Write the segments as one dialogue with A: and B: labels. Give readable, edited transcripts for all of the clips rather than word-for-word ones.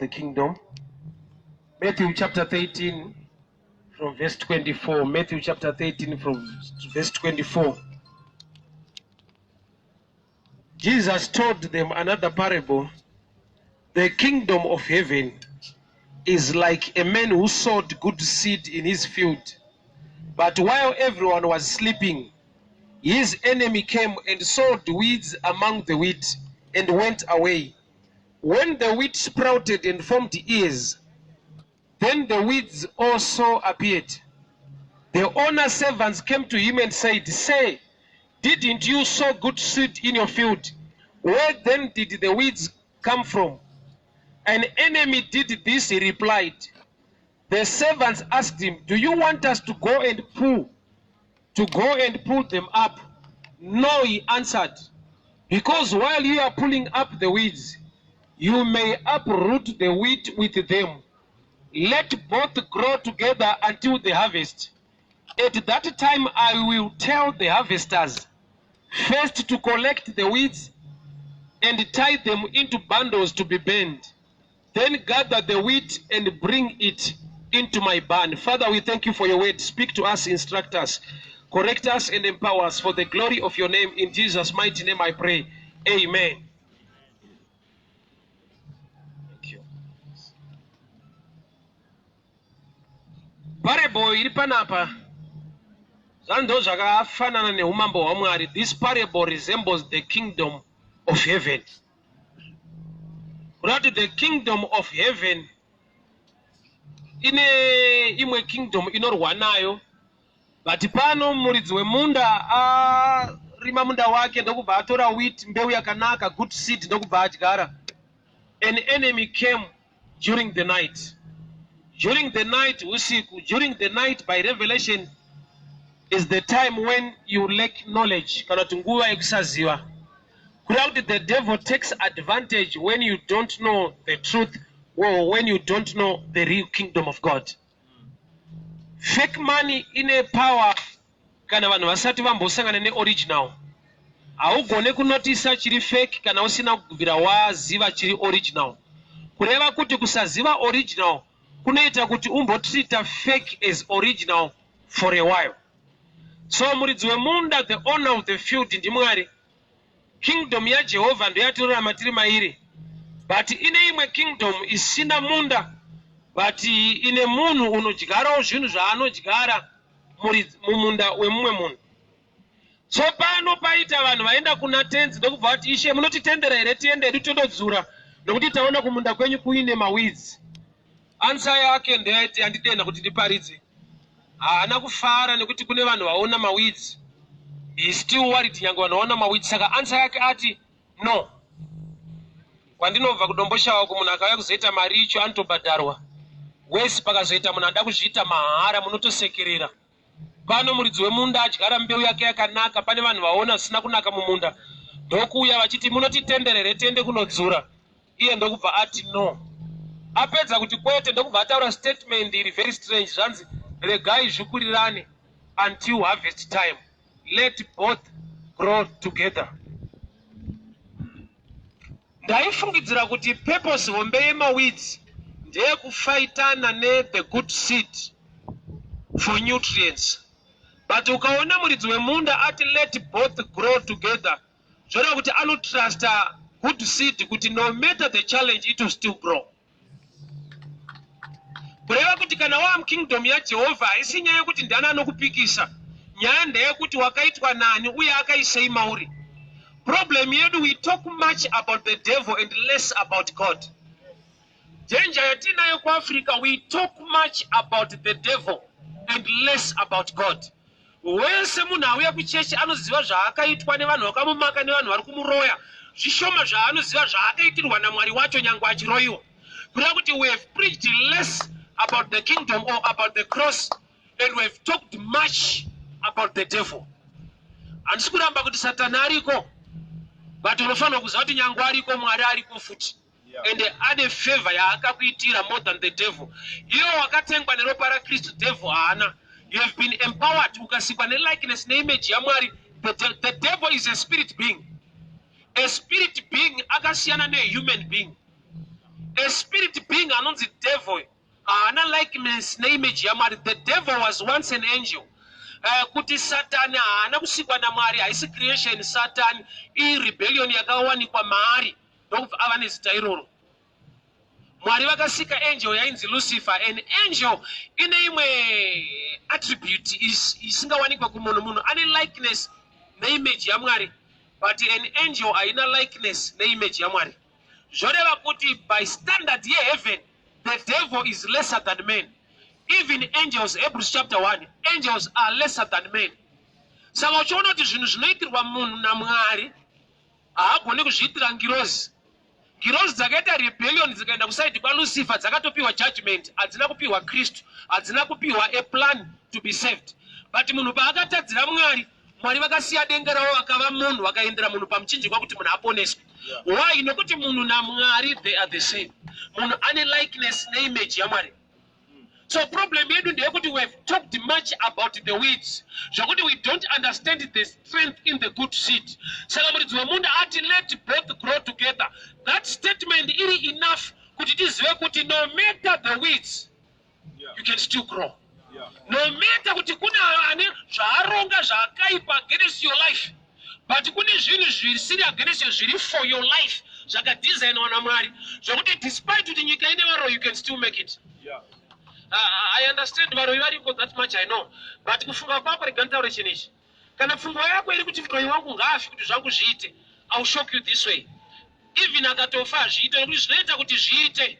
A: the kingdom. Matthew chapter 13 from verse 24. Matthew chapter 13 from verse 24. Jesus told them another parable. The kingdom of heaven is like a man who sowed good seed in his field. But while everyone was sleeping, his enemy came and sowed weeds among the wheat and went away. When the wheat sprouted and formed ears, then the weeds also appeared. The owner's servants came to him and said, Say, didn't you sow good seed in your field? Where then did the weeds come from? An enemy did this, he replied. The servants asked him, Do you want us to go and pull? To go and pull them up? No, he answered. Because while you are pulling up the weeds, you may uproot the wheat with them. Let both grow together until the harvest. At that time I will tell the harvesters first to collect the weeds and tie them into bundles to be burned. Then gather the wheat and bring it into my barn. Father, we thank you for your word. Speak to us, instruct us, correct us, and empower us for the glory of your name. In Jesus' mighty name I pray. Amen. Thank you. Parable iri panapa zvanzi zvakafanana neumambo hwaMwari. This parable resembles the kingdom of heaven. Kuda kuti the kingdom of heaven ine imwe kingdom inorwa nayo, but pano muridzi wemunda arima munda wake ndokubva atora wheat, mbeu yakanaka, good seed, ndokubva adyara. An enemy came during the night. During the night, usiku, during the night by revelation is the time when you lack knowledge, kana kuti nguva yekusaziva. Kureva kuti the devil takes advantage when you don't know the truth or when you don't know the real kingdom of God. Fake money ine power kana vanhu vasati vambosangana neoriginal. Haugone kunotisa chiri fake kana usina kubvira waziva chiri original. Kureva kuti kusaziva original kunoita kuti umbotreata fake as original for a while. So muridzi wemunda, the owner of the field, ndiMwari. Kingdom yaJehovha ndoyatinorarama tiri mairi, but ine imwe kingdom isina munda, but ine munhu unodyarawo zvinhu zvaanodyara mumunda wemumwe munhu. So pano paita vanhu vaenda kuna tenzi ndokubva vati, Ishe, munotitendera here tiende hedu tondodzura, nokuti taona kumunda kwenyu kuine maweeds? Answer yake ndeyaiti yandidena kuti ndiparidze. Haana kufara nekuti kune vanhu vaona maweeds. He still worried nyange vanhu vaona maweeds. Saka answer yake ati no. Kwandinobva kuDomboshawa kumunhu akauya kuzoita maricho anotobhadharwa wese. Pakazoita munhu ada kuzviita mahara, munotosekerera. Pano muridzi wemunda adyara mbeu yake yakanaka, pane vanhu vaona zvisina kunaka mumunda, ndokuuya vachiti, munotitenderere tiende kunodzura? Iye ndokubva ati no. Apedza kuti kwete, ndokubva ataura statement iri very strange. Zvanzi, regai zvikurirane until harvest time, let both grow together. Ndaifungidzira kuti purpose hombe yemaweeds ndeyekufaitana nethe good seed for nutrients, but ukaona muridzi wemunda ati let both grow together, zvoreva kuti anotrusta good seed kuti no matter the challenge, it will still grow. Kureva kuti kana wava mukingdom yaJehovha, haisi nyaya yekuti ndiani anokupikisa. Nyaya ndeyekuti wakaitwa nani uye akaisei mauri. Problem yedu, we talk much about the devil and less about God. Danger yatinayo kuAfrica, we talk much about the devil and less about God. Wese munhu auya kuchechi anoziva zvaakaitwa nevanhu vakamumaka nevanhu vari kumuroya. Zvishoma zvaanoziva zvaakaitirwa naMwari wacho nyange achiroyiwa. Kureva kuti we have preached less about the kingdom or about the cross and we have talked much about the devil. Handisi kuramba kuti Satani ariko, but unofanirwa kuziva kuti nyange ariko, Mwari ariko futi, ende ane favor yaakakuitira more than the devil. Iwe wakatengwa neropa raKristu, devil haana. You have been empowered, ukasikwa nelikeness neimage yaMwari. The devil is a spirit being. A spirit being akasiyana nehuman being. A spirit being anonzi devil haana likeness neimage yaMwari. The devil was once an angel. Kuti Satani haana kusikwa naMwari haisi creation. Satani irebellion yakawanikwa maari ndokubva ava nezita iroro. Mwari vakasika angel yainzi Lucifer. An angel ine imwe attribute isingawanikwe kumunhu. Munhu ane likeness neimage yaMwari, but an angel haina likeness neimage yaMwari. Zvoreva kuti by standard yeheaven, the devil is lesser than men. Even angels, Hebrews chapter 1, angels are lesser than men. Saka uchiona kuti zvinhu zvinoitirwa munhu naMwari haagoni kuzviitira ngirozi. Ngirozi dzakaita rebellion dzikaenda kuside kwaLucifer dzakatopiwa judgment, hadzina kupiwa Kristu, hadzina kupiwa a plan to be saved. But munhu paakatadzira Mwari, Mwari vakasiya denga ravo vakava munhu, vakaendera munhu pamuchinjikwa kuti munhu aponeswe. Why? Nokuti munhu naMwari, they are the same. Munhu ane likeness neimage yaMwari. So problem yedu ndeyekuti we have talked much about the weeds zvokuti we don't understand the strength in the good seed. Saka muridzi wemunda ati let both grow together. That statement iri enough kuti tizive kuti no matter the weeds, you can still grow. No matter kuti kune ane zvaaronga zvaakaipa against your life, but kune zvinhu zvisiri against you, zviri for your life, zvakadesignwa naMwari zvokuti despite kuti nyika ine varoyi, you can still make it. I understand varoyi variko, that much I know, but kufunga kwako, rega nditaure chinhu ichi. Kana pfungwa yako iri kuti muroyi wangu ngaafi kuti zvangu zviite, I will shock you this way: even akatofa hazviite, nekuti zvinoita kuti zviite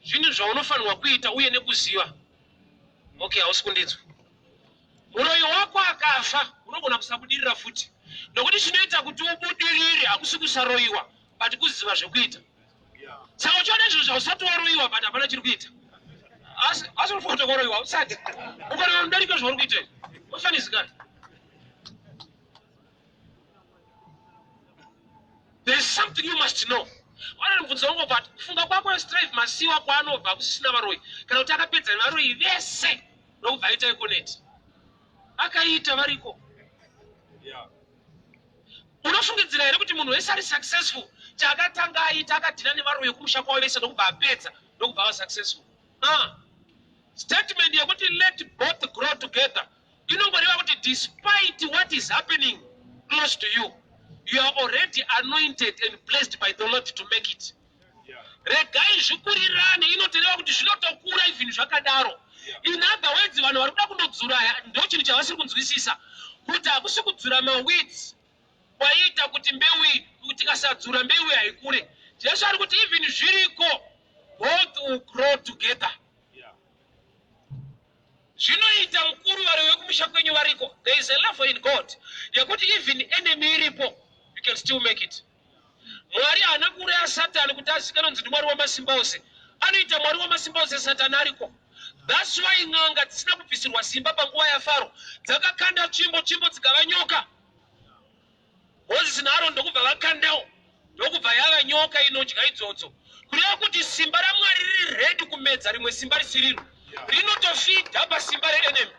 A: zvinhu zvaunofanirwa kuita uye nekuziva. Okay, hausi kundinzwa. Muroyi wako akafa, unogona kusabudirira futi, nokuti chinoita kuti ubudirire hakusi kusaroyiwa, but kuziva zvekuita. Saka uchiona izvo zvausati waroyiwa, but hapana chiri kuita, asi unofunga kuti wakaroyiwa. Usati ukaroyiwa unodarika zvauri kuita izvi, ufanizikani. There is something you must know. Wana mubvunzo wangu, but kufunga kwako, Strive Masiyiwa kwaanobva kusisina varoyi, kana kuti akapedza nevaroyi vese ndokubva aita Econet? Akaita variko. Unofungidzira here kuti munhu wese ari successful chaakatanga aita akadeala nevaroyi kumusha kwavo vese ndokubva apedza ndokubva ava successful? Ah. Statement yekuti let both grow together inongoreva kuti despite what is happening close to you, you are already anointed and blessed by the Lord to make it. Regai zvikurirane inotoreva kuti zvinotokura even zvakadaro. In other words, vanhu vari kuda kundodzura, ndo chinhu chavasiri kunzwisisa, kuti hakusi kudzura maweeds kwaiita kuti mbeu iyi, kuti tikasadzura mbeu iyi haikure. Jesu ari kuti even zviriko, both will grow together. Zvinoita mukuru vari vekumusha kwenyu variko. There is a level in God yekuti even enemy iripo, you can still make it. Mwari haana kuuraya Satani kuti azikanwe kunzi ndiMwari wamasimba ose. Anoita Mwari wamasimba ose Satani ariko. That's why n'anga dzisina kubvisirwa simba panguva yaFaro dzakakanda tsvimbo, tsvimbo dzikava nyoka. Mozisi naAroni ndokubva vakandawo, ndokubva yava nyoka inodya idzodzo, kureva kuti simba raMwari riri ready kumedza rimwe simba risiriro, rinotofeeda pasimba reenemy.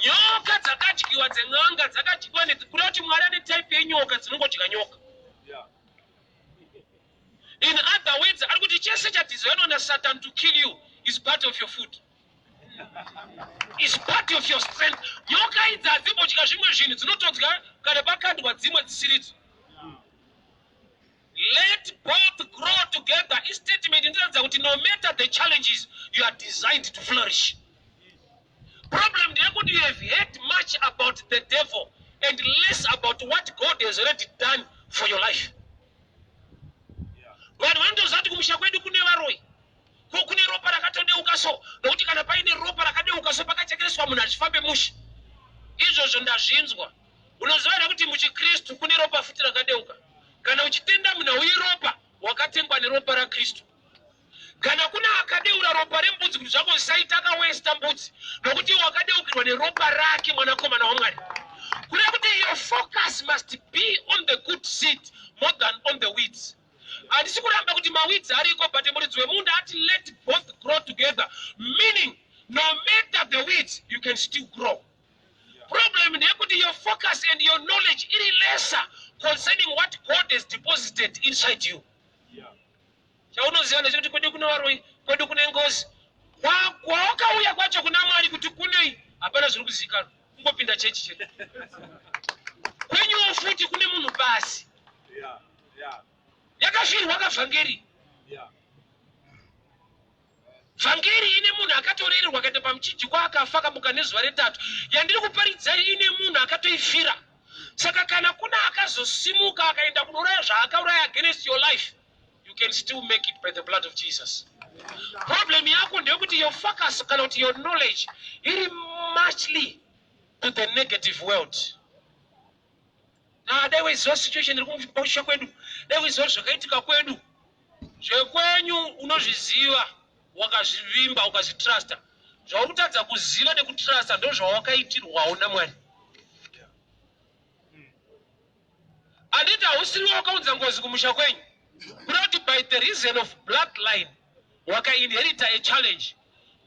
A: Nyoka dzakadyiwa dzen'anga dzakadyiwa, kureva kuti Mwari ane type yenyoka dzinongodya nyoka. In other words, ari kuti chese chadesignwa naSatan to kill you is part of your food, is part of your strength. Nyoka idzi hadzimbodya zvimwe zvinhu, dzinotodya kana pakandwa dzimwe dzisiridzo. Let both grow together istatement inoratidza kuti no matter the challenges, you are designed to flourish. Problem ndeyekuti you have heard much about the devil and less about what God has already done for your life. Vanhu vanotoziva kuti kumusha kwedu kune varoyi, ko kune ropa rakatodeuka, so nokuti kana paine ropa rakadeuka, so pakachekereswa munhu achifambe mushe. Izvozvo ndazvinzwa. Unoziva here kuti muchiKristu kune ropa futi rakadeuka? Kana uchitenda munhu uiropa, wakatengwa neropa raKristu. Kana kuna akadeura ropa rembudzi kuti zvako zvisaita, akawaster mbudzi, nokuti wakadeukirwa neropa rake Mwanakomana waMwari. Kureva kuti your focus must be on the good seed more than on the weeds. Handisi kuramba kuti maweeds ariko, but muridzi wemunda ati let both grow together, meaning no matter the weeds, you can still grow. Problem ndeyekuti your focus and your knowledge iri lesser concerning what God has deposited inside you. Chaunoziva ndechekuti kwedu kune varoyi, kwedu kune ngozi. Kwawakauya kwacho kuna Mwari kuti kunei hapana zviri kuzivikanwa. Kungopinda chechi chete. Kwenyuwo futi kune munhu pasi. Yakafirwa kavhangeri. Vhangeri ine munhu akatorererwa akaenda pamuchinjikwa akafa akamuka nezuva retatu. Yandiri kuparidzai ine munhu akatoifira. Saka kana kuna akazosimuka akaenda kunouraya zvaakauraya against your life, you can still make it by the blood of Jesus. Problem yako ndeyekuti your focus kana kuti your knowledge iri muchly to the negative world. Ah, dai waiziva situation iri kumusha kwedu, dai waiziva zvakaitika kwedu. Zvekwenyu unozviziva, wakazvivimba, ukazvitrusta. Zvauri kutadza kuziva nekutrusta ndozvawakaitirwawo naMwari. Handiti hausiriwe wakaunza ngozi kumusha kwenyu? Kuda kuti by the reason of bloodline wakainherita a challenge.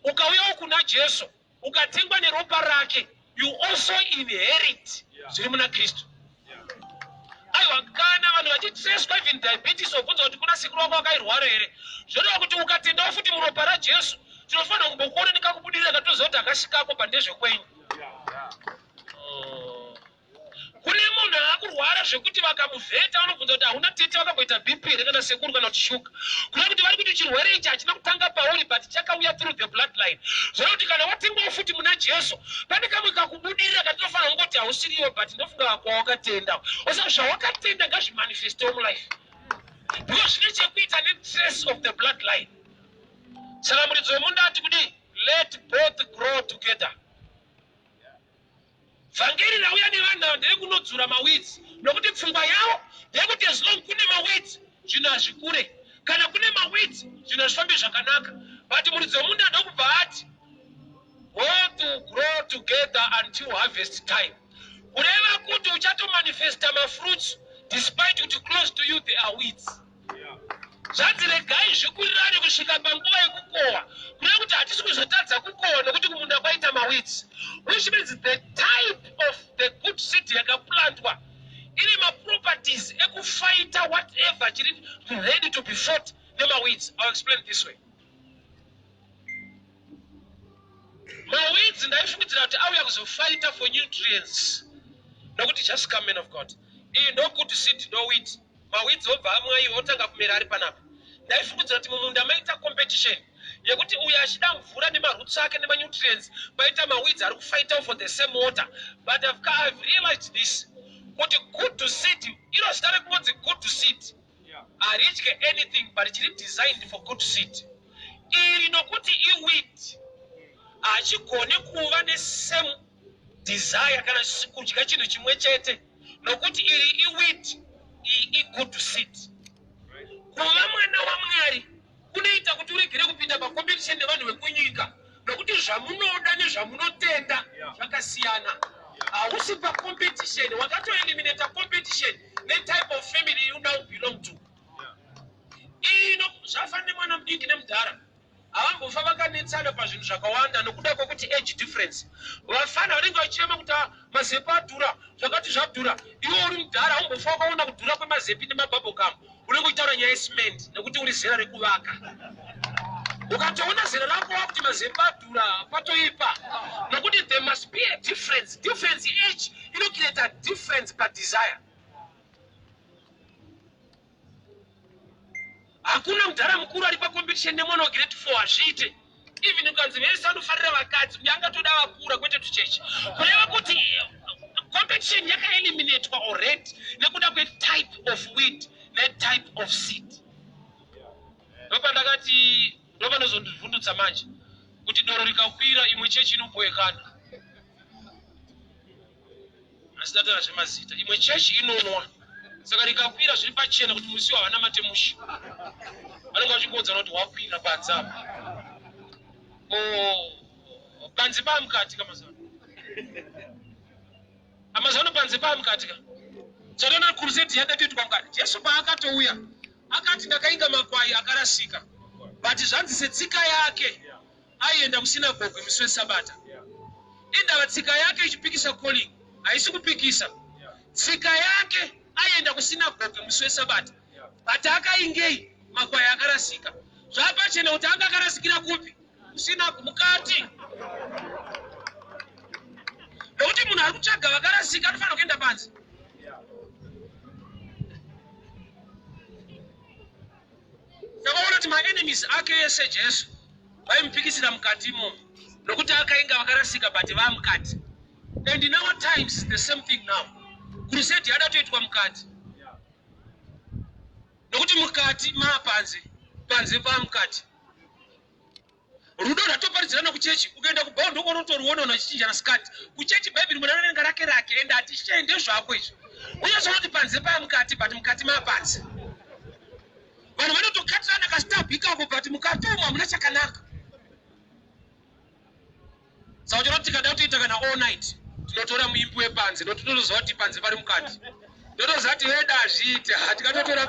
A: Ukauyawo kuna Jesu ukatengwa neropa rake you also inherit zviri muna Kristu. Aiwa, kana vanhu vachitreswa even diabetes wobvunza kuti kuna sekuru wako wakairwara here, zvoreva kuti ukatendawo futi muropa raJesu tinofanira kumbokuona nekakubudirira katoziva kuti hakasvikako pandezvekwenyu. Kune munhu aakurwara zvekuti vakamuvheta vanobvunza kuti hauna tete vakamboita BP here kana sekuru kana kuti shuga. Kuda kuti vari kuti chirwere ichi hachina kutanga pauri but chakauya through the bloodline. Zvoreva kuti kana watengwawo futi muna Jesu pane kamwe kakubudirira katinofanira kungoti hausiriwo but ndofunga kwawakatenda. Osa zvawakatenda ngazvimanifestewo mulife. Because zvine chekuita netrace of the bloodline. Saka muridzi wemunda ati kudii? Let both grow together. Vhangeri rauya nevanhu ava nderekunodzura maweeds nokuti pfungwa yavo ndeyekuti as long kune maweeds zvinhu hazvikure, kana kune maweeds zvinhu hazvifambi zvakanaka. But muridzi wemunda ndokubva ati both will grow together until harvest time, kureva kuti uchatomanifesta mafruits despite kuti close to you there are weeds. Zvanzi regai zvikurirane kusvika panguva yekukohwa, kureva kuti hatisi kuzotadza kukohwa nokuti kumunda kwaita maweeds, which means the type of the good seed yakaplantwa ine maproperties ekufaita whatever chiri ready to be fought nemaweeds. I'll explain this way. Maweeds ndaifungidzira kuti auya kuzofighta for nutrients nokuti just come man of God, iyi ndo good seed ndo wheat. Maweeds obva amwaiwa otanga kumera ari panapa. Ndaifungidzira kuti mumunda maita competition yekuti uyo achida mvura nemaroots ake nemanutrients paita maweeds ari kufightawo for the same water. But I've realized this kuti good seed iro zita rekungonzi good seed haridye anything but chiri designed for good seed iri nokuti iweed hachigoni kuva nesame desire kana kudya chinhu chimwe chete nokuti iri iweed, iyi igood seed. Kuva mwana waMwari kunoita kuti uregere kupinda pacompetition nevanhu vekunyika nokuti zvamunoda nezvamunotenda zvakasiyana. Hausi pacompetition, wakatoeliminata competition netype of family you now belong to. Ino zvafanira nemwana mudiki nemudhara. Havambofa vakanetsana pazvinhu zvakawanda nokuda kwekuti age difference. Vafana vanenge vachichema kuti ah, mazepi adhura, zvakati zvadhura. Iwe uri mudhara haumbofa wakaona kudhura kwemazepi nemabubble gum. Unenge uchitaura nyaya yecement nekuti uri zera rekuvaka. Ukatoona zera rako wakuti mazepi adhura patoipa nokuti there must be a difference. Difference age inocreata difference padesire. Hakuna mudhara mukuru ari pacompetition nemwana wegrade 4 hazviite. Even ukanzi vese vanofarira vakadzi uye angatoda vakura kwete tucheche. Kureva kuti competition yakaeliminatwa already nekuda kwetype of weed netype of seed. Ndopandakati ndopanozondivhundutsa manje kuti doro rikakwira imwe chechi inobhoekana. Asi ndataura zvemazita. Imwe chechi inonwa. Saka rikakwira zviri pachena kuti musi havana matemushe. Vanenge vachingodzana kuti wakwira panze apa. Oh, panze pamukati kamazano. Amazano panze pamukati ka. Chatoona crusade yadatoitwa mukati. Jesu paakatouya akati ndakainga makwai akarasika. But zvanzi setsika yake aienda kusinagoge musi weSabata. Indava tsika yake ichipikisa calling? Haisi kupikisa. Tsika yake aienda kusinagoge musi weSabata. But akaingei? Makwai akarasika. Zvapachena kuti anga akarasikira kupi? Kusina mukati. Nokuti munhu ari kutsvaga vakarasika anofanira kuenda panze. Takaona kuti maenemies ake ese Jesu vaimupikisira mukati imomo nokuti akainga vakarasika but vamukati. And in our times the same thing now. Crusade yada toitwa mukati. Nokuti mukati maapanze, panze pamukati. Rudo rwatoparidzirana kuchechi, ukaenda kubhawa ndokwaunotouona vachichinjana skirt. Kuchechi Bhaibheri munhu anoverenga rake rake and hatishei ndezvako izvi. Unozoona kuti panze paamukati but mukati maapanze. Vanhu vanotokatirana kastab ikako but mukati umu hamuna chakanaka. Saka uchiona kuti tikada kutoita kana all night tinotora muimbi wepanze nokuti tinotoziva kuti panze pari mukati. Totoziva kuti heda hazviite, tikatotora.